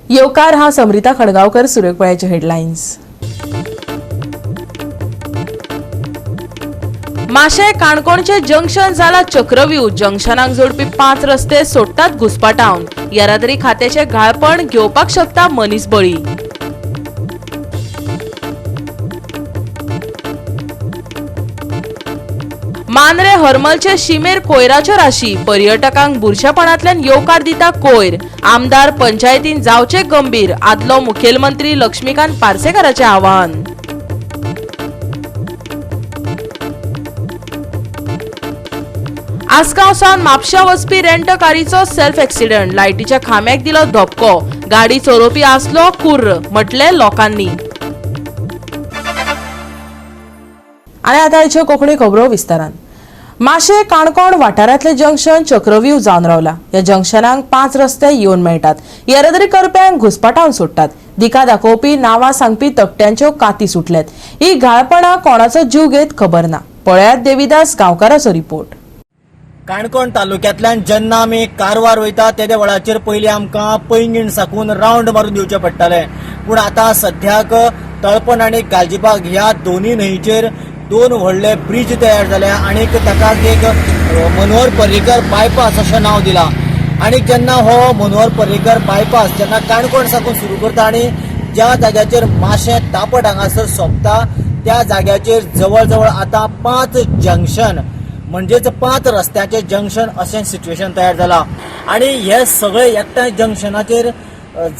येवकार. हांव समरिता खडगांवकर. सुर्यकपळ्याचे हेडलायन्स. माशें काणकोणचे जंक्शन जाला चक्रव्यूह. जंक्शनाक जोडपी 5 रस्ते सोडटात घुस्पाटावन. येरादारी खात्याचे घाळपण घेवपाक शकता मनीसबळी. मांद्रे हरमलचे शिमेर कोयराच्यो राशी. पर्यटकांक बुरशेपणांतल्यान येवकार दिता कोयर. आमदार पंचायतीन जावचे गंभीर. आदलो मुखेलमंत्री लक्ष्मीकांत पार्सेकाराचें आवाहन. आसगांव सावन म्हापशा वचपी रेंट कारीचो सेल्फ एक्सिडंट. लायटीच्या खांब्याक दिलो धपको. गाडी चलोवपी आसलो कुर्र म्हटलें लोकांनी. आनी आतां हाच्यो कोंकणी खबरो विस्तारान. माशें काणकोण वाठारांतलें जंक्शन चक्रव्यूह जावन रावला. ह्या जंक्शनाक 5 रस्ते येवन मेळटात. येरादारी करप्यांक घुस्पाटावन सोडटात. दिका दाखोवपी नांवां सांगपी तकट्यांच्यो काती सुटल्यात. ही घाळपणां कोणाचो जीव घेत खबर ना. पळयात देविदास गांवकाराचो रिपोर्ट. काणकोण तालुक्यांतल्यान जेन्ना आमी कारवार वयता तेदे वेळाचेर पयलीं आमकां पैंगीण साकून रावंड मारून दिवचें पडटालें. पूण आतां सद्याक तळपण आनी गालजीबाग ह्या दोनूय न्हंयचेर 2 व्हडले ब्रिज तयार जाल्या आनी ताका एक मनोहर पर्रीकर बायपास अशें नांव दिलां. आनी जेन्ना हो मनोहर पर्रीकर बायपास जेन्ना काणकोण साकून सुरू करता आनी ज्या जाग्याचेर माशें तापट हांगासर सोंपता त्या जाग्याचेर जवळ जवळ आतां 5 जंक्शन म्हणजेच 5 रस्त्याचे जंक्शन अशें सिच्युएशन तयार जाला. आनी हे सगळे एकठांय जंक्शनाचेर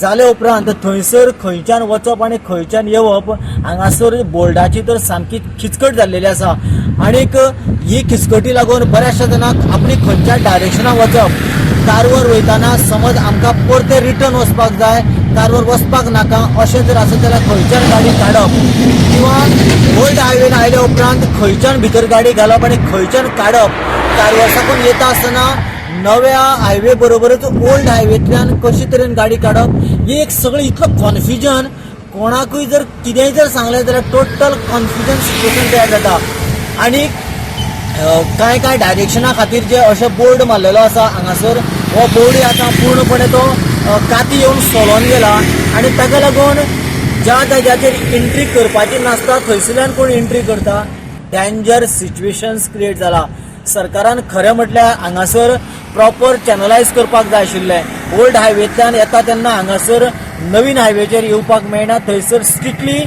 जाले उपरांत थंयसर खंयच्यान वचप आनी खंयच्यान येवप हांगासर बोर्डाची तर सामकी खिचकट जाल्लेली आसा. आनीक ही खिचकटी लागून बऱ्याचशा जाणांक आपली खंयच्या डायरेक्शनाक वचप, कारवार वयताना समज आमकां परते रिटर्न वचपाक जाय, कारवार वचपाक नाका अशें जर आसत जाल्यार खंयच्यान गाडी काडप किंवा ओल्ड हायवेन आयल्या उपरांत खंयच्यान भितर गाडी घालप आनी खंयच्यान काडप. कारवार साकून येता आसतना नव्या हायवे बरोबरच ओल्ड हायवेंतल्यान कशे तरेन गाडी काडप ही एक सगळें इतलो कॉन्फ्युजन. कोणाकूय जर कितेंय जर सांगलें जाल्यार टोटल कॉन्फ्युजन सिच्युएशन तयार जाता. आनी कांय कांय डायरेक्शना खातीर जे अशे बोर्ड मारलेलो आसा हांगासर हो बोर्ड आतां पूर्णपणे तो काती येवन सोलोन गेला आनी ताका लागून ज्या जाग्याचेर एंट्री करपाची नासता थंयसरल्यान कोण एंट्री करता. डेंजर सिच्युएशन्स क्रिएट जाला. सरकारान खरें म्हटल्यार हांगासर प्रॉपर चॅनलायज करपाक जाय आशिल्लें. ओल्ड हायवेंतल्यान येता तेन्ना हांगासर नवीन हायवेचेर येवपाक मेळना, थंयसर स्ट्रिक्टली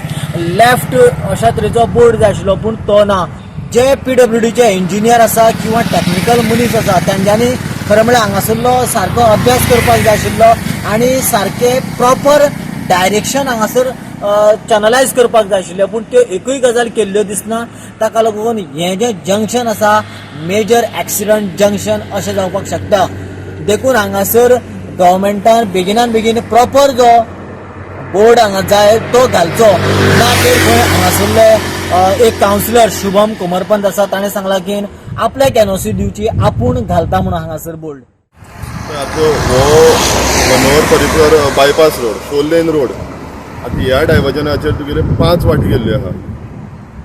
लेफ्ट अशा तरेचो बोर्ड जाय आशिल्लो पूण तो ना. जे पीडब्ल्यूडीचे इंजिनियर आसा किंवा टॅक्निकल मनीस आसा तेंच्यांनी खरें म्हळ्यार हांगासरलो सारको अभ्यास करपाक जाय आशिल्लो आनी सारकें प्रॉपर डायरेक्शन हांगासर चॅनलायज करपाक जाय आशिल्लें पूण त्यो एकूय गजाल केल्ल्यो दिसना. ताका लागून हें जें जंक्शन आसा मेजर एक्सिडंट जंक्शन अशें जावपाक शकता. देखून हांगासर गव्हर्मेंटान बेगिनान बेगीन प्रॉपर जो बोर्ड हांगा जाय तो घालचो ना तर खंय हांगासरले एक कावन्सिलर शुभम कुमरपंत आसा ताणें सांगलां की आपल्याक एनओसी दिवची आपूण घालता म्हणून हांगासर बोर्ड. आतां हो Manohar Parrikar bypass road 4 lane road आतां ह्या डायवर्जनाचेर तुगेले 5 वाटी गेल्ल्यो आहा.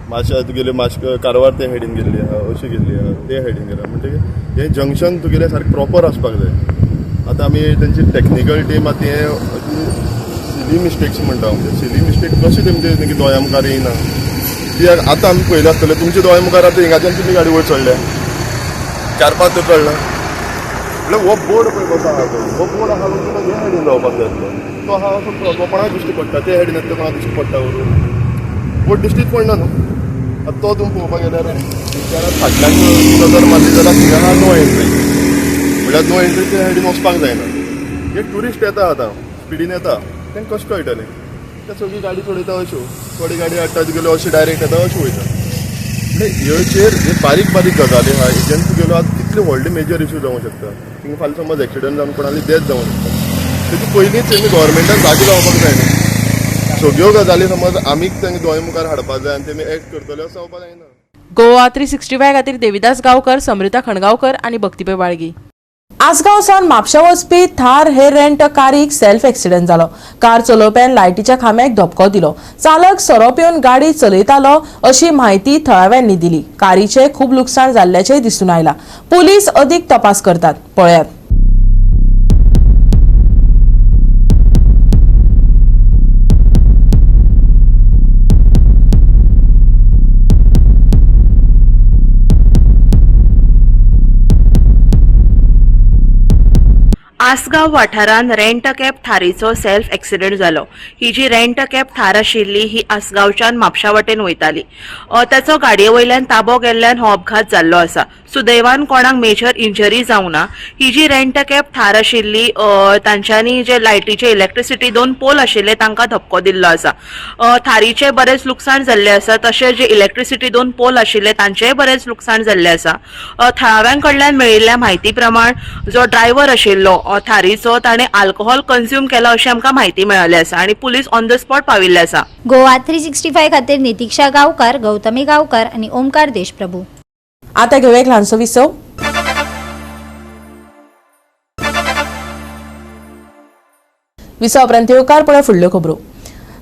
माशा तुगेले माशक कारवार ते सायडीन गेल्ली आहा, अशी गेल्ली आहा, ते सायडीन गेला. म्हणटकीर हें जंक्शन तुगेलें सारकें प्रॉपर आसपाक जाय. आतां आमी तेंची टॅक्निकल टीम आतां हें सिली मिस्टेक्स म्हणटा हांव. सिली मिस्टेक कशें तेमचे तेंगे दोळ्या मुखार येयना कित्याक आतां आमी पळयलें आसतलें तुमच्या दोळ्या मुखार. आतां हिंगाच्यान तुमी गाडी वयर चडल्या 4-5 तर चडला म्हणल्यार हो बोर्ड पळय कसो आहा तो, हो बोर्ड आहा तुका हे सायडीन जावपाक जाय आसलो. तो आहा असो तो कोणाक दिश्टी पडटा, ते सायडीन येतले कोणाक दिश्टी पडटा वरून बोर्ड दिश्टीच पडना न्हू. आतां तो तुमी पळोवपाक गेल्यार विचारात फाटल्यान नजर मारली जाल्यार थिंगा आहा नो एंट्री, म्हणल्यार नो एंट्री ते सायडीन वचपाक जायना. हे ट्युरिस्ट येता आतां स्पिडीन येता तांकां कशें कळटलें. ते सगळी गाडी चलयता अश्यो, थोडी गाडी हाडटा तुगेल्यो अशी डायरेक्ट येता अश्यो वयता. म्हणजे हेचेर हे बारीक बारीक गजाली आहा हेजेन तुगेलो आतां कितले व्हडले मेजर इशू जावंक शकता. थिंगा फाल्यां समज एक्सिडंट जावन कोणाली डेथ जावंक शकता. तेजी पयलींच तेमी गव्हर्मेंटान जागे जावपाक जाय न्हू. सगळ्यो गजाली समज आमीच तांकां दोळे मुखार हाडपाक जाय आनी तेमी एक्ट करतले अशें जावपाक जायना. गोवा 365 खातीर देविदास गांवकर, समृता खणगांवकर आनी भक्तिपै बाळगी. आसगांव सावन म्हापशा वचपी थार हे रेंट कारीक सेल्फ एक्सिडंट जालो. कार चलोवप्यान लायटीच्या खांब्याक धपको दिलो. चालक सोरो पिवन गाडी चलयतालो अशी म्हायती थळाव्यांनी दिली. कारीचे खूब लुकसाण जाल्ल्याचें दिसून आयला. पुलीस अदीक तपास करतात. पळयात. आसगांव वाठारांत रेंट कॅब थारीचो सेल्फ एक्सिडेंट जालो. ही जी रेंट कॅब थार आशिल्ली ही आसगांवच्यान म्हापशा वटेन वयताली. ताचो गाडये वयल्यान ताबो गेल्ल्यान हो अपघात जाल्लो आसा. सुदैवान कोणाक मेजर इंजरी जावंक ना. ही जी रेंट कॅब थार आशिल्ली तांच्यांनी जे लायटीचे इलेक्ट्रिसिटी दोन पोल आशिल्ले तांकां धपको दिल्लो आसा. थारीचें बरेंच लुकसाण जाल्लें आसा, तशें जे इलेक्ट्रिसिटी दोन पोल आशिल्ले तांचेंय बरेंच लुकसाण जाल्लें आसा. थळाव्यां कडल्यान मेळिल्ल्या म्हायती प्रमाण जो ड्रायव्हर आशिल्लो थारीचो ताणें आल्कोहोल कन्ज्यूम केला अशें आमकां म्हायती मेळिल्ली आसा आनी पुलीस ऑन the spot पाविल्ले आसा. गोवा 365 खातीर नितीक्षा गांवकार, गौतमी गांवकार आनी ओमकार देशप्रभू. आता घेवया एक ल्हानसो विसव. विसव उपरांत येवकार पळय फुडल्यो खबरो.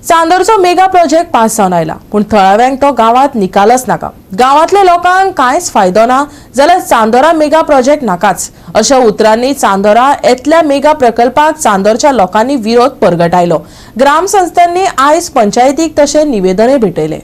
चांदोरचो मेगा प्रोजेक्ट पास जावन आयला, पूण थळाव्यांक तो गांवांत निकालच नाका. गांवांतल्या लोकांक कांयच फायदो ना जाल्यार चांदोरा मेगा प्रोजेक्ट नाकाच, अशा उतरांनी चांदोरा येतल्या मेगा प्रकल्पाक चांदोरच्या लोकांनी विरोध परगटायलो. ग्रामसंस्थांनी आयज पंचायतीक तशें निवेदनय भेटयलें.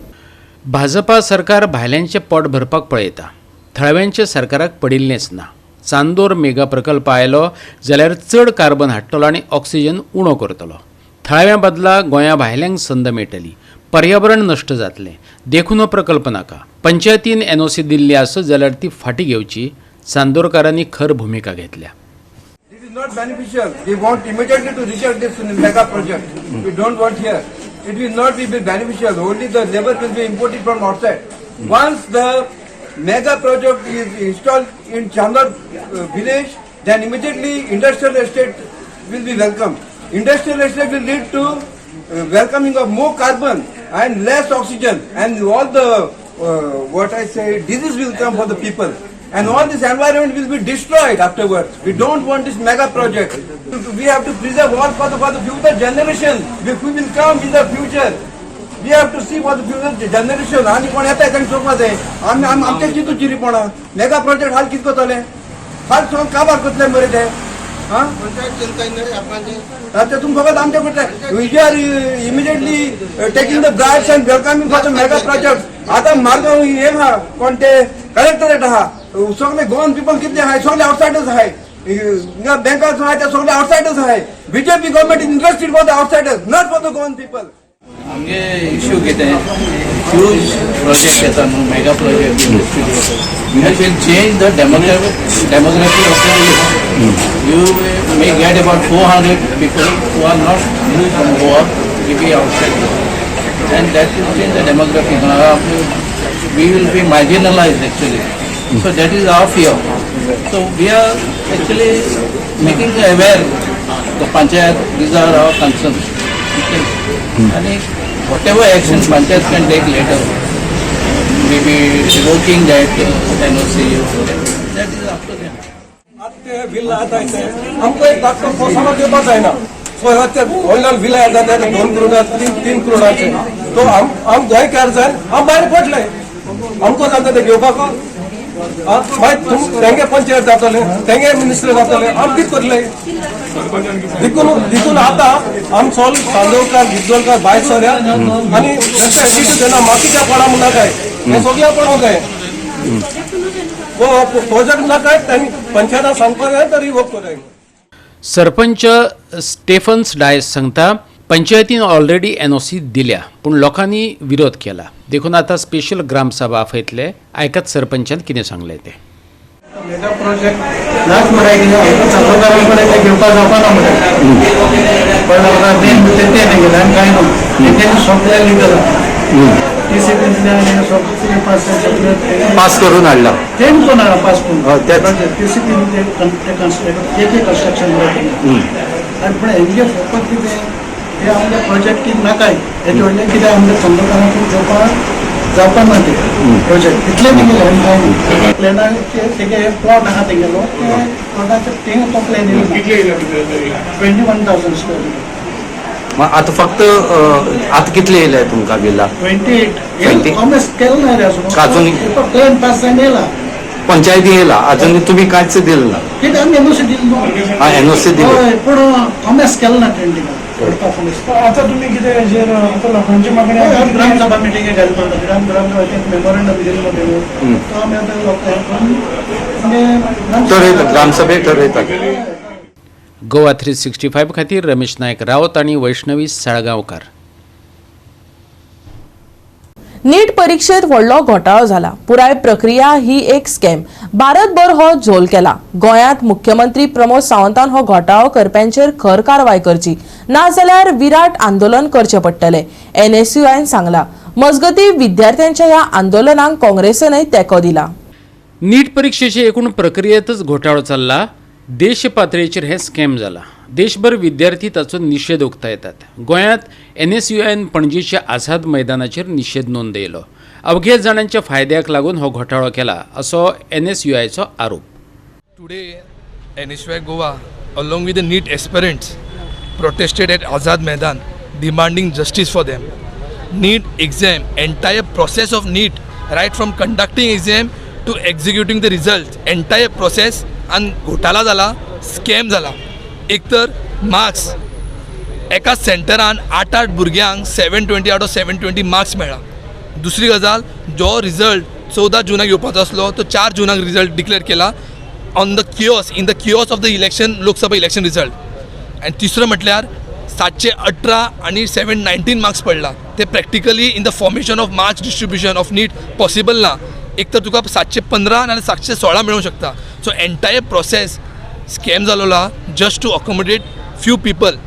भाजपा सरकार भायल्यांचें पोट भरपाक पळयता, थळाव्यांचें सरकाराक पडिल्लेंच ना. चांदोर मेगा प्रकल्प आयलो जाल्यार चड कार्बन हाडटलो आनी ऑक्सिजन उणो करतलो. थळाव्यां बदला गोंया भायल्यांक संद मेळटली, पर्यावरण नश्ट जातलें, देखून हो प्रकल्प नाका. पंचायतीन एनओसी दिल्ली आसत जाल्यार ती फाटीं घेवची. चांदोरकारांनी खर भुमिका घेतल्या. This is not beneficial. We want immediately to reject this mega project. We don't want here. It will not be beneficial. Only the labor will be imported from outside. Once the mega project is installed in Chandor village, then immediately industrial estate will be welcomed. Industrial estate will lead to welcoming of more carbon and less oxygen, and all the what I say disease will come for the people. And all this environment will be destroyed afterwards. We don't want this mega project. We have to preserve all for the future generation. If we will come in the future, we have to see for the future generation. आनी कोण येता तांणी चोवपा जाय. आमी आमी आमचे चिंतू चिरीपणा mega project हाल कितें करतले, हाल सगळें काबार करतले मरे ते. आं, आता तुमी फकत आमच्या कडले. We are immediately taking the bribes and welcoming for the mega project. आता मारगांव हे आहा, कोण ते कलेक्टरेट आहा, सगळे गोवन पिपल कितले आहाय, सगळे आउटसायडर्स आहाय. बँकास आहाय ते सगळे आउटसायडर्स आहाय. BJP government is interested for the outsiders, not for the Goan people. आमगे इश्यू कितें, ह्यूज प्रोजेक्ट येता न्हू, mega project industry, which will change the demography of the village. You may get about 400 people who are not from Goa, will be outside Goa. And that will change the demography. Now, we will be marginalized actually. So that is our fear. So we are actually making aware the panchayat, these are our concerns. Okay. And whatever action panchayat can take later, maybe revoking that NOC, that is up to them. ते villa आता ते आमकां एक धाकटो पोसानो दिवपा जायना. So ह्या ते व्हडल्यान विला येता ते 2 करोडा, 3 3 करोडाचे. तो आम आम गोंयकार जाय, आम भायर पडले, आमकां जाता ते घेवपाक. मागीर तुम तेंगे पंचायत जातले, तेंगे मिनिस्टर जातले, आम कितें करले? देखून देखून आतां आम सोल चांदोरकार गिद्दोलकार भायर सरया आनी बेश्टे एटीट्यूड देना. म्हाका कित्याक पडा म्हणून नाकाय, हें सगळ्यां पडोंक जाय. प्रोजेक्ट नाकाय, तांणी पंचायतान सांगपाक जाय तर रिवोक कोराय. सरपंच स्टेफन्स डायस सांगता, पंचायतीन ऑलरेडी एनओसी दिल्या, पूण लोकांनी विरोध केला, देखून आतां स्पेशल ग्रामसभा आपयतले. आयकात सरपंचान कितें सांगलें तें. मेगा प्रोजेक्ट नाच मरे, कितें चांदोरकारां कडेन ते घेवपा जावपा ना मरे. पण मेन म्हणजे ते तेंगेलें आनी कांय ना. तेंच्यांनी सगळें लिगल, टीसीपींतल्यान सगळें पास, सगळें पास करून हाडला. तें कोण हाडला पास करून. हय, तेच. टीसीपीन ते ते कन्स्ट्रक्शन आनी पूण हेंगे फकत कितें, हे आमगे प्रोजेक्ट कितें नाकाय, हेजे व्हडलें कितें आमगे चांदोरकारांक घेवपा जावपा ना ते प्रोजेक्ट, इतलें तेंगेलें आनी कांय न्हू. प्लॅनाचे तेगे प्लॉट आहा तेंगेलो, ते प्लॉटाचे थिंगा तो प्लॅन येयला 21,000 square meter. मग आता फक्त आता कितले येयले तुमकां बिला? 28. 20? कॉमर्स केलं ना रे अजून. अजून? प्लॅन पास जायन येयला. पंचायती येयला, अजून तुम्ही कांयच दिलं ना. कितें आमी एनओसी दिली न्हू. हा, एनओसी दिली. हय, पूण कॉमर्स केलं ना ट्वेंटी करपा. आता तुम्ही कितें हेजेर आता लोकांची मागणी हय, ग्रामसभा मिटिंगे घालपाक ग्रामसभा मेमोरंडम दिल्लो तेणें, तो आमी आतां लोकांक ठरयता, ग्रामसभेक ठरयता. गोवा 365 खातीर रमेश नायक रावत आनी वैष्णवी साळगांवकार. नीट परीक्षेत व्हडलो घोटाळो जाला. पुराय प्रक्रिया ही एक स्कॅम. भारतभर हो झोल केला. गोंयांत मुख्यमंत्री प्रमोद सावंतान हो घोटाळो करप्यांचेर खर कारवाय करची, नाजाल्यार विराट आंदोलन करचें पडटलें, एनएसयूआयन सांगला. मजगतीं विद्यार्थ्यांच्या ह्या आंदोलनाक काँग्रेसीनय तेंको दिला. नीट परिक्षेचे एकूण प्रक्रियेतच घोटाळो चल्ला. देश पातळेचेर हें स्कॅम जाला. देशभर विद्यार्थी ताचो निशेध उक्तायतात. गोंयांत एनएसयूआयन पणजेच्या आझाद मैदानाचेर निशेध नोंदयलो. अवघ्या जाणांच्या फायद्याक लागून हो घोटाळो केला असो एनएसयूआयचो आरोप. Today NSUI Goa along with the NEET aspirants protested at Azad Maidan demanding justice for them. NEET exam, entire process of NEET, right from conducting exam to executing the result, entire process आनी घोटाला जाला, scam जाला. एक तर marks एका सेंटरान 8-8 भुरग्यांक 720 out of 720 marks मेळ्ळा. दुसरी गजाल, जो रिजल्ट 14 जुनाक येवपाचो आसलो तो 4 जुनाक रिजल्ट डिक्लेअर केला on the chaos, in the chaos of the election, Lok Sabha election result. आनी तिसरो म्हटल्यार 718 आनी 719 मार्क्स पडला ते practically in the formation of marks distribution of NEET possible ना. एक तर तुका 715 नाल्यार 716 मेळूंक शकता. सो एंटायर प्रोसेस स्कॅम जालोलो आहा just to accommodate few people.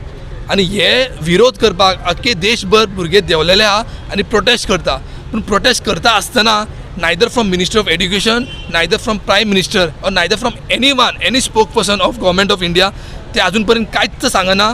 आनी हे विरोध करपाक आख्खे देशभर भुरगे देंवलेले आहा आनी प्रोटेस्ट करता. पूण प्रोटेस्ट करता आसतना neither from Minister of Education, neither from Prime Minister or neither from anyone, any spokesperson of Government of India ते अजून पर्यंत कांयच सांगना,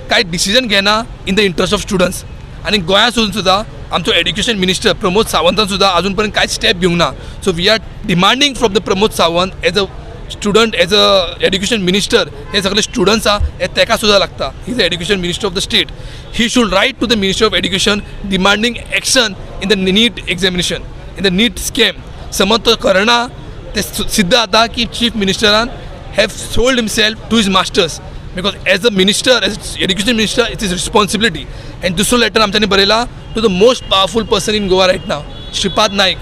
कांय डिसिजन घेना in the interest of students. आनी गोंयांसून सुद्दां आमचो एड्युकेशन मिनिस्टर प्रमोद सावंतान सुद्दां अजून पर्यंत कांयच स्टेप घेवंक ना. So we are demanding from the Pramod Sawant as a student, as a education minister, हे सगळे स्टुडंट्स आहा हे तेका सुद्दां लागता. He is a education minister of the state. He should write to the minister of education demanding action in the NEET examination, in the NEET scam. समज तो करना ते सिद्ध जाता की chief मिनिस्टरान have sold himself to his masters, because as a minister, as education minister, it's his responsibility. आनी दुसरो letter आमच्यांनी बरयला to the most powerful person in Goa right now, Shripad Naik,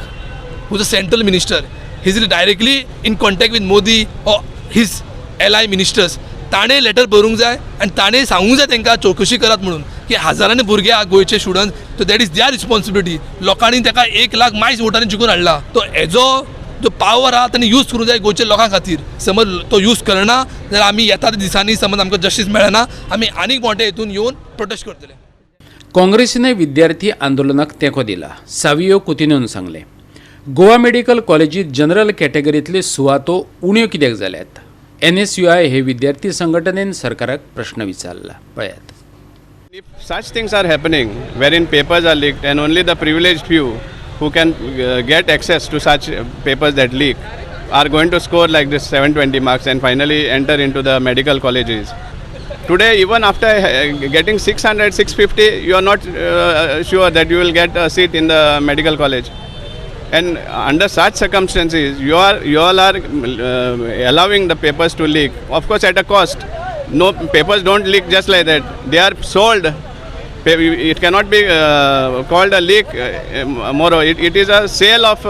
who is a central minister. He is directly in contact with Modi or his ally ministers. ताणें letter बरोवंक जाय आनी ताणें सांगूंक जाय तांकां चवकशी करात म्हणून की हजारांनी भुरगे आहा गोंयचे student, so that is their responsibility. लोकांनी ताका 1 लाख मायज वोटांनी जिखून हाडला, तो हेजो जो पावर आहा ताणें यूज करूंक जाय गोंयच्या लोकां खातीर. समज तो यूज करना जाल्यार आमी येता त्या दिसांनी समज आमकां जस्टीस मेळना, आमी आनीक मोठे हितून येवन प्रोटेस्ट करतले. काँग्रेसीने विद्यार्थी आंदोलनाक तेंको दिला. सावियो कुतिनोन सांगलें, गोवा मेडिकल कॉलेजीत जनरल कॅटेगरींतल्यो सुवातो उण्यो कित्याक जाल्यात? एनएसयूआय हे विद्यार्थी संघटनेन सरकाराक प्रश्न विचारला. पळयात. If such things are happening, wherein papers are leaked and only the privileged few who can get access to such papers that leak are going to score like this 720 marks and finally enter into the medical colleges. Today, even after getting 600, 650, you are not sure that you will get a seat in the medical college. And under such circumstances, you all are allowing the papers to leak, of course at a cost. No, papers don't leak just like that. They are sold. It cannot be called a leak. Moreover, it is a sale of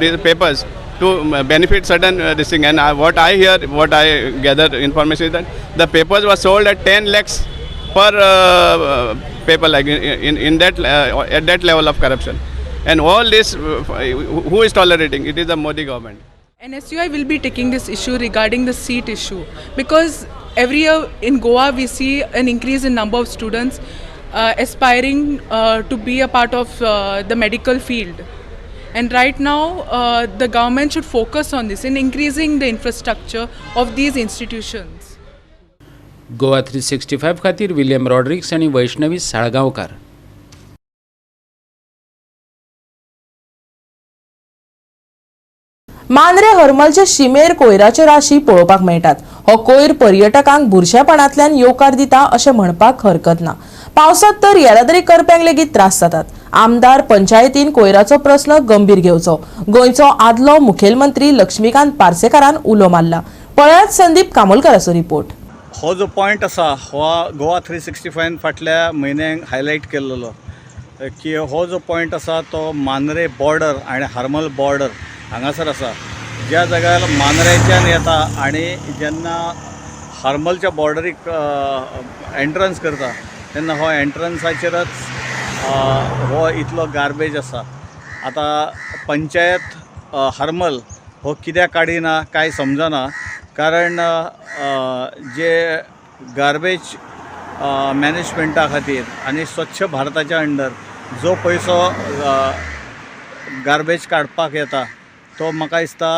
these papers to benefit certain this thing. And what I hear, what I gather information is that the papers were sold at 10 lakhs per paper, like in that at that level of corruption. And all this, who is tolerating? It is the Modi government. NSUI will be taking this issue regarding the seat issue, because every year in Goa we see an increase in number of students aspiring to be a part of the medical field. And right now the government should focus on this in increasing the infrastructure of these institutions. Goa 365 खातीर William Rodrigues आनी वैष्णवी साळगांवकार. मांद्रे हरमलचे शिमेर कोयराच्यो राशी पळोवपाक मेळटात. हो कोयर पर्यटकांक बुरशेपणांतल्यान येवकार दिता अशें म्हणपाक हरकत ना. पावसांत तर येरादारी करप्यांक लेगीत त्रास जातात. आमदार पंचायतीन कोयराचो प्रस्न गंभीर घेवचो, गोंयचो आदलो मुखेलमंत्री लक्ष्मीकांत पार्सेकारान उलो मारला. पळयात संदीप कामोलकराचो रिपोर्ट. हो जो पॉयंट आसा हो गोवा 365 फाटल्या म्हयन्यांक हायलायट केल्लो की हो जो पॉयंट आसा तो मांद्रे बॉर्डर आनी हरमल बॉर्डर हांगासर आसा, ज्या जाग्यार मांद्रेच्यान येता आनी जेन्ना हरमलच्या बॉर्डरीक एंट्रन्स करता तेन्ना हो एंट्रन्साचेरच हो इतलो गार्बेज आसा. आतां पंचायत हरमल हो कित्याक काडिना कांय समजना, कारण जे गार्बेज मॅनेजमेंटा खातीर आनी स्वच्छ भारताच्या अंडर जो पयसो गार्बेज काडपाक येता तो म्हाका दिसता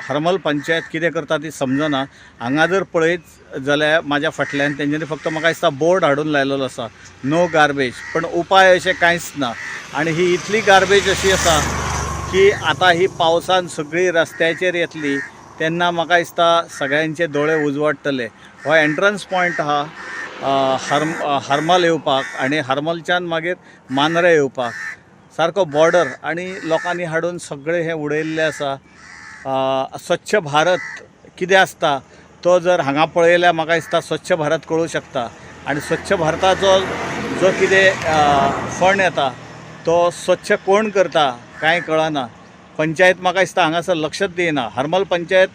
हरमल पंचायत कितें करता ती समजना. हांगा जर पळयत जाल्यार म्हाज्या फाटल्यान तेंच्यांनी फक्त म्हाका दिसता बोर्ड हाडून लायलेलो आसा नो गार्बेज, पण उपाय अशें कांयच ना. आनी ही इतली गार्बेज अशी आसा की आतां ही पावसान सगळी रस्त्याचेर येतली तेन्ना म्हाका दिसता सगळ्यांचे दोळे उजवाडटले. हो एंट्रन्स पॉयंट आहा हरमल येवपाक आनी हरमलच्यान मागीर मांद्रे येवपाक सारको बॉर्डर, आनी लोकांनी हाडून सगळें हें उडयल्लें आसा. स्वच्छ भारत कितें आसता तो जर हांगा पळयल्यार म्हाका दिसता स्वच्छ भारत कळूं शकता. आनी स्वच्छ भारताचो जो कितें फंड येता तो स्वच्छ कोण करता कांय कळना. पंचायत म्हाका दिसता हांगासर लक्षच दिना. हरमल पंचायत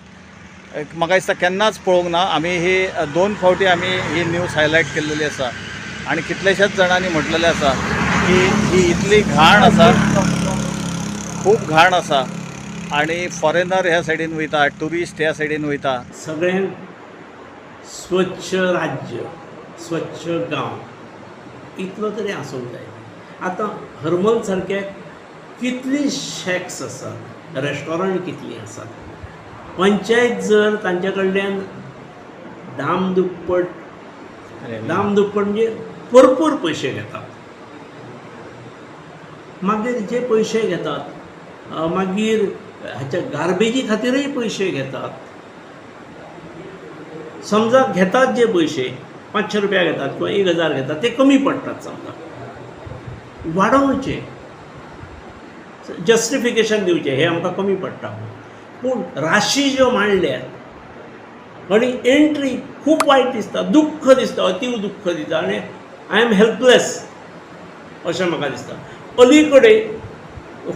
म्हाका दिसता केन्नाच पळोवंक ना. आमी ही 2 फावटी आमी ही न्यूज हायलायट केल्लेली आसा आनी कितलेश्याच जाणांनी म्हटलेलें आसा की ही इतली घाण आसा, खूब घाण आसा आनी फॉरेनर ह्या सायडीन वयता, ट्युरिस्ट ह्या सायडीन वयता. सगळ्यांक स्वच्छ राज्य, स्वच्छ गांव इतलो तरी आसूंक जाय. आतां हरमल सारके कितली शॅक्स आसात, रेस्टॉरंट कितलीं आसात, पंचायत जर तांच्या कडल्यान दाम दुप्पट म्हणजे भरपूर पयशे घेतात, मागीर जे पयशे घेतात मागीर हाच्या गार्बेजी खातीरय पयशे घेतात. समजा घेतात जे पयशे 500 रुपया घेतात किंवा 1000 घेतात, ते कमी पडटात, समजा वाडोवचे, जस्टिफिकेशन दिवचें हें आमकां कमी पडटा. पूण राशी ज्यो मांडल्यात आनी एंट्री खूब वायट दिसता, दुख्ख दिसता, अतीव दुख्ख दिसता आनी I am helpless अशें म्हाका दिसता. अलीकडे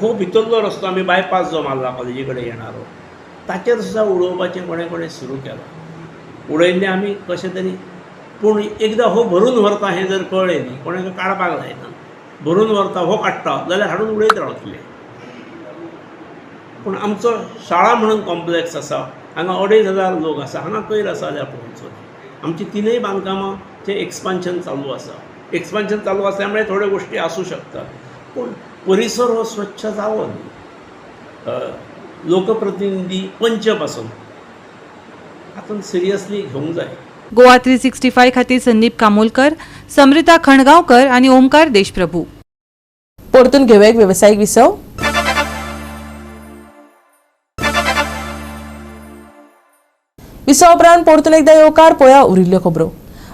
हो भितरलो रस्तो आमी बायपास जो मारला कॉलेजी कडेन येणारो ताचेर सुद्दां उडोवपाचें कोणें कोणें सुरू केलां. उडयल्लें आमी कशें तरी, पूण एकदां हो भरून व्हरता हें जर कळ्ळें न्ही, कोणें काडपाक जायना, भरून व्हरता हो काडटा जाल्यार हाडून उडयत रावतले. पूण आमचो शाळा म्हणून कॉम्प्लेक्स आसा, हांगा 2500 लोक आसा, हांगा कोयर आसा जाल्यार पळोवचो. आमची 3 बांदकामांचें एक्सपान्शन चालू आसा, एक्सपान्शन चालू आसल्या मुळे थोड्यो गोश्टी आसूं शकतात, पूण परिसर हो स्वच्छ जावो न्ही. लोकप्रतिनिधी पंच पासून हातून सिरियसली घेवंक जाय. गोवा 365 खातीर संदीप कामोलकर, समृता खणगांवकर आनी ओमकार देशप्रभू. परतून घेवया एक वेवसायीक विसव. विसव उपरांत परतून एकदा येवकार पळया उरिल्ल्यो खबरो.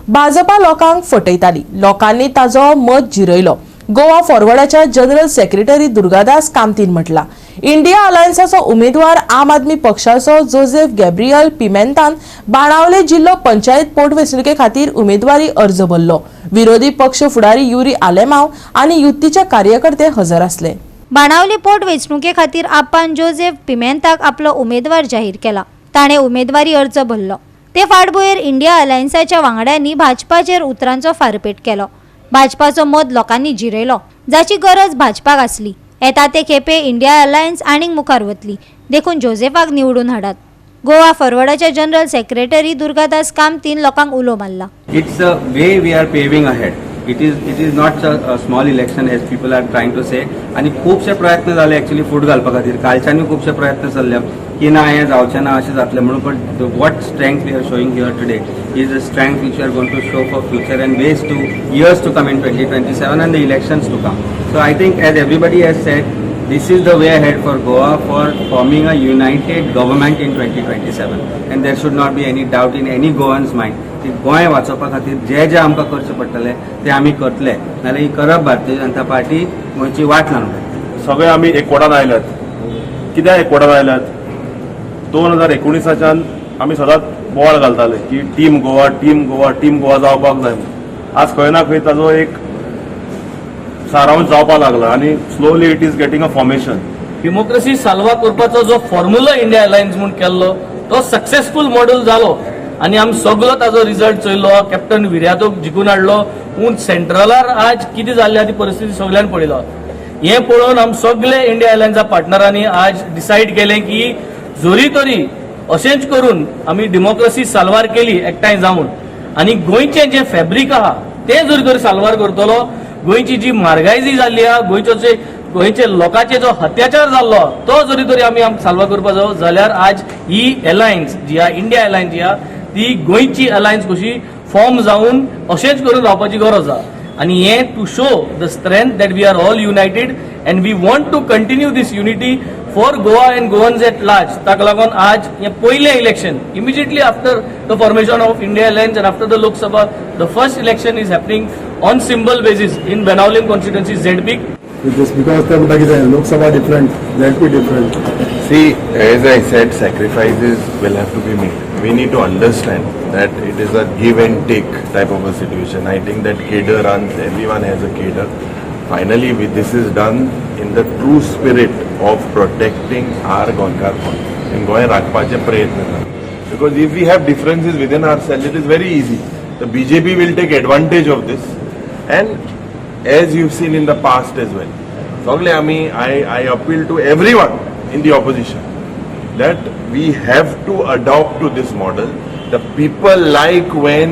भाजपा लोकांक फटयताली, लोकांनी ताजो मत जिरयलो. गोवा फॉरवर्डाच्या जनरल सेक्रेटरी दुर्गादास कामतीन म्हटला. इंडिया अलायन्साचो उमेदवार आम आदमी पक्षाचो जोसेफ गॅब्रियल पिमेंतान बाणावले जिल्लो पंचायत पोटवेंचणुके खातीर उमेदवारी अर्ज भरलो. विरोधी पक्ष फुडारी युरी आलेमाव आनी युतीचे कार्यकर्ते हजर आसले. बाणावली पोटवेंचणुके खातीर आपान जोसेफ पिमेंताक आपलो उमेदवार जाहीर केला. ताणें उमेदवारी अर्ज भरलो. ते फाटभुंयेर इंडिया अलायन्साच्या वांगड्यांनी भाजपाचेर उतरांचो फारपेट केलो. भाजपाचो मत लोकांनी जिरयलो, जाची गरज भाजपाक आसली. येता ते खेपे इंडिया अलायन्स आनीक मुखार वतली, देखून जोसेफाक निवडून हाडात. गोवा फॉरवर्डाचे जनरल सेक्रेटरी दुर्गादास कामतीन लोकांक उलो मारला. It's a way we are paving ahead. It is not a small election as people are trying to say. आनी खुबशे प्रयत्न जाले एक्चुअली फूट घालपा खातीर. कालच्यानूय खुबशे प्रयत्न चल्ले की ना हें जावचें ना अशें जातलें म्हणून, but what strength we are showing here today is a strength which we are going to show for future and ways to years to come in 2027 and the elections to come. So I think as everybody has said, this is the way ahead for Goa for forming a united government in 2027, and there should not be any doubt in any Goan's mind की गोंय वाचोवपा खातीर जे जे आमकां करचें पडटलें तें आमी करतले, नाजाल्यार ही करप भारतीय जनता पार्टी गोंयची वाट लावन वयतली. सगळे आमी एकवटान आयल्यात. कित्याक एकवटान आयल्यात? 2019च्यान आमी सदांच बोवाळ घालताले की team Goa, team Goa, team Goa जावपाक जाय. आज खंय ना खंय ताजो एक सारांश जावपाक लागला आनी slowly it is getting a formation. Democracy साल्वा करपाचो जो फॉर्म्युला इंडिया अलायन्स म्हूण केल्लो तो सक्सेसफूल मॉडेल जालो आनी आमी सगलो ताजो रिजल्ट चोयलो. कॅप्टन विर्यातोक जिखून हाडलो, पूण सेंट्रलार आज कितें जाल्लें आहा ती परिस्थिती सगळ्यान पळयलो. हें पळोवन आमी सगळे इंडिया अलायन्सा पार्टनरांनी आज डिसायड केलें की जरी तरी अशेंच करून आमी डेमोक्रेसी साल्वार केली एकठांय जावन आनी गोंयचें जें फॅब्रीक आहा तें जरी तरी साल्वार करतलो. गोंयची जी म्हारगाय जी जाल्ली आहा, गोंयचो जे गोंयचे लोकांचे जो अत्याचार जाल्लो तो जरी तरी आमी साल्वार करपा जावो जाल्यार आज ही अलायन्स जी आहा, इंडिया अलायन्स जी आहा, ती गोंयची अलायन्स कशी फॉर्म जावन अशेंच करून रावपाची गरज आहा. आनी हें to show the strength that we are all united and we want to continue this unity for Goa and Goans at large. ताका लागून आज हें पयलें election immediately after the formation of India Alliance and after the Lok Sabha, the first election is happening on symbol basis in Benaulim constituency ZP. Just because ते म्हणटा कितें Lok Sabha different, ZP different. See, as I said, sacrifices will have to be made. We need to understand that it is a give and take type of a situation. I think that cadre runs, everyone has a cadre. Finally, this is done in the true spirit of protecting our Goenkarpon. In Goa राखपाचे प्रयत्न जाता. Because if we have differences within ourselves, it is very easy. The BJP will take advantage of this, and as you've seen in the past as well. सगळे आमी I appeal to everyone in the opposition that we have to adopt to this model. The people like when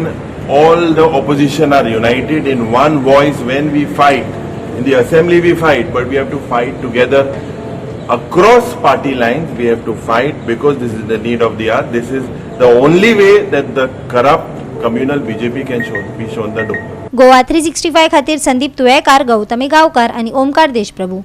all the opposition are united in one voice when we fight. In the assembly we fight, but we have to fight together across party lines. We have to fight because this is the need of the hour. This is the only way that the corrupt communal BJP can be shown the door. Goa 365 खातीर संदीप तुयेकार, गौतमी गांवकार आनी ओमकार देशप्रभू.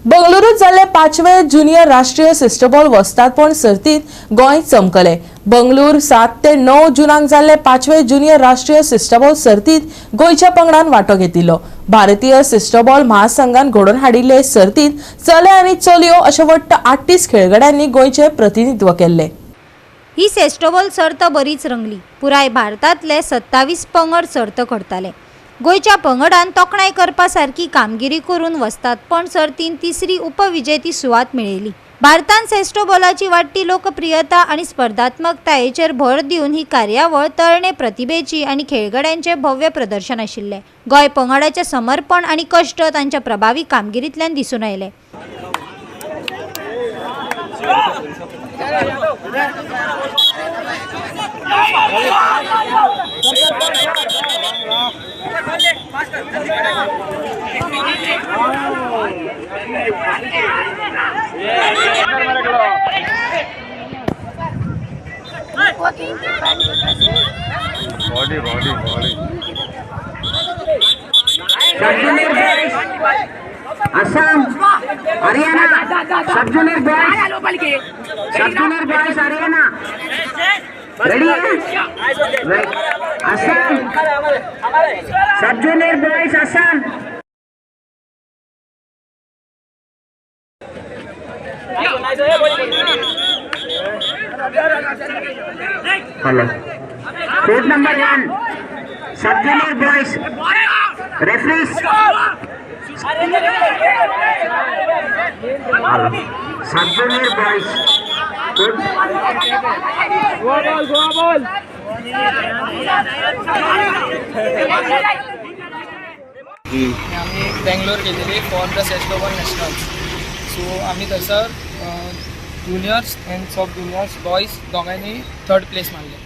बंगळुरूत जाल्ले 5वे junior राष्ट्रीय सिस्टबॉल वस्तादपण सर्तीत गोंय चमकले. बंगळूर 7 ते 9 जुनाक जाल्ले 5वे junior राष्ट्रीय सिस्टबॉल सर्तीत गोंयच्या पंगडान वांटो घेतिल्लो. भारतीय सिस्टबॉल महासंघान घडोवन हाडिल्ले सर्तीत चले आनी चलयो अशे वट्ट 38 खेळगड्यांनी गोंयचे प्रतिनिधित्व केल्ले. ही सेस्टोबॉल सर्त बरीच रंगली. पुराय भारतांतले 27 पंगड सर्त करताले. गोंयच्या पंगडान तोखणाय करपा सारकी कामगिरी करून वस्तादपण सर्तीन तिसरी उपविजेती सुवात मेळयली. भारतान सेस्टोबॉलाची वाडटी लोकप्रियता आनी स्पर्धात्मकतायेचेर भर दिवन ही कार्यावळ तरणे प्रतिभेची आनी खेळगड्यांचें भव्य प्रदर्शन आशिल्लें. गोंय पंगडाचें समर्पण आनी कश्ट तांच्या प्रभावी कामगिरींतल्यान दिसून आयले. Body, body, body. Assam, Haryana, sub junior boys, sub junior boys Haryana, ready है? Assam, sub junior boys Assam. Hello, court number 1, sub junior boys, referees. Sub junior boys. Goa ball, Goa ball. आमी बेंगलोर गेलेली for the Cestoball nationals. So आमी थंयसर juniors and sub juniors boys दोगांयनी third place मारले.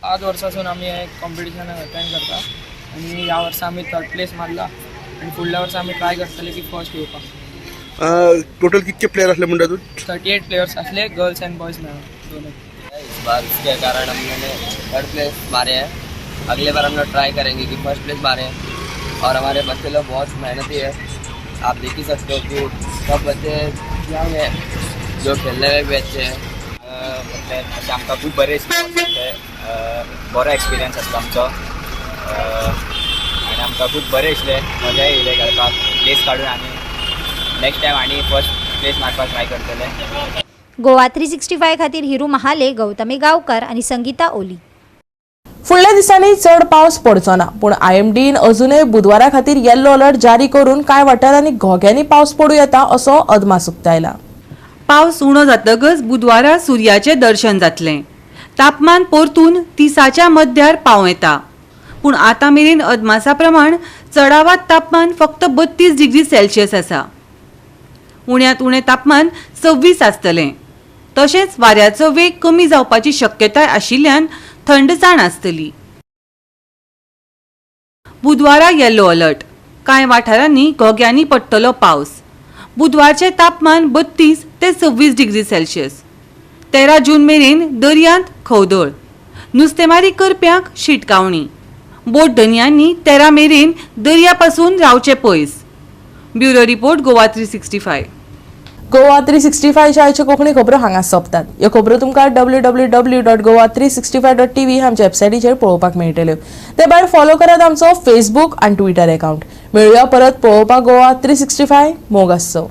5 वर्सां आमी हे competition attend करता आनी ह्या वर्सा आमी थर्ड प्लेस मारला आनी फुडल्या वर्सा आमी ट्राय करतले की फर्स्ट येवपाक. टोटल कितके प्लेयर असले म्हणटा तूं? 38 प्लेयर्स असले, गर्ल्स एंड बॉयज मेळून दोनूय. इस बार इसके कारण हमने थर्ड प्लेस मारे हैं. अगले बार हम लोग ट्राई करेंगे कि फर्स्ट प्लेस मारे. और हमारे बच्चे लोग बहुत मेहनती है, आप देख ही सकते हो कि सब बच्चे यंग है जो खेलने में भी अच्छे हैं. अशें आमकां खूब बरें दिसता, बरो एक्सपिरियन्स आसलो आमचो आनी आमकां खूब बरें दिसलें, मजा येयले खेळपाक. प्लेस काडून आनी नेक्स्ट टायम आनी फर्स्ट प्लेस मारपाक ट्राय करतले. गोवा 365 खातीर हिरू महाले, गौतमी गांवकर आनी संगीता ओली. फुडल्या दिसांनी चड पावस पडचो ना, पूण आयएमडीन अजुनय बुधवारा खातीर येल्लो अलर्ट जारी करून कांय वाठारांनी घोग्यांनी पावस पडूं येता असो अदमास उक्तायला. पावस उणो जातकच बुधवारा सुर्याचें दर्शन जातलें. तापमान परतून 30च्या मध्यार पावं येता. पूण आतां मेरेन अदमासा प्रमाण चडावात तापमान फक्त 32 डिग्री सेल्सियस आसा. उण्यांत उणें तापमान 26 आसतलें. तशेंच वाऱ्याचो वेग कमी जावपाची शक्यताय आशिल्ल्यान थंडसाण आसतली. बुधवारा येलो अलर्ट. कांय वाठारांनी घोग्यांनी पडटलो पावस. बुधवारचें तापमान 32 ते 26 डिग्री सेल्सियस. 13 जून मेरेन दर्यांत खवदळ. नुस्तेमारी करप्यांक शिटकावणी. बोट धनयांनी 13 मेरेन दर्या पासून रावचें पयस. Bureau report, Goa 365. Goa 365च्या आयच्यो कोंकणी खबरो हांगा सोंपतात. ह्यो खबरो तुमकां www.goa365.tv आमच्या वेबसायटीचेर पळोवपाक मेळटल्यो. ते भायर फॉलो करात आमचो फेसबूक आनी ट्विटर अकाउंट. मेळुया परत पळोवपाक गोवा 365. मोग आसचो.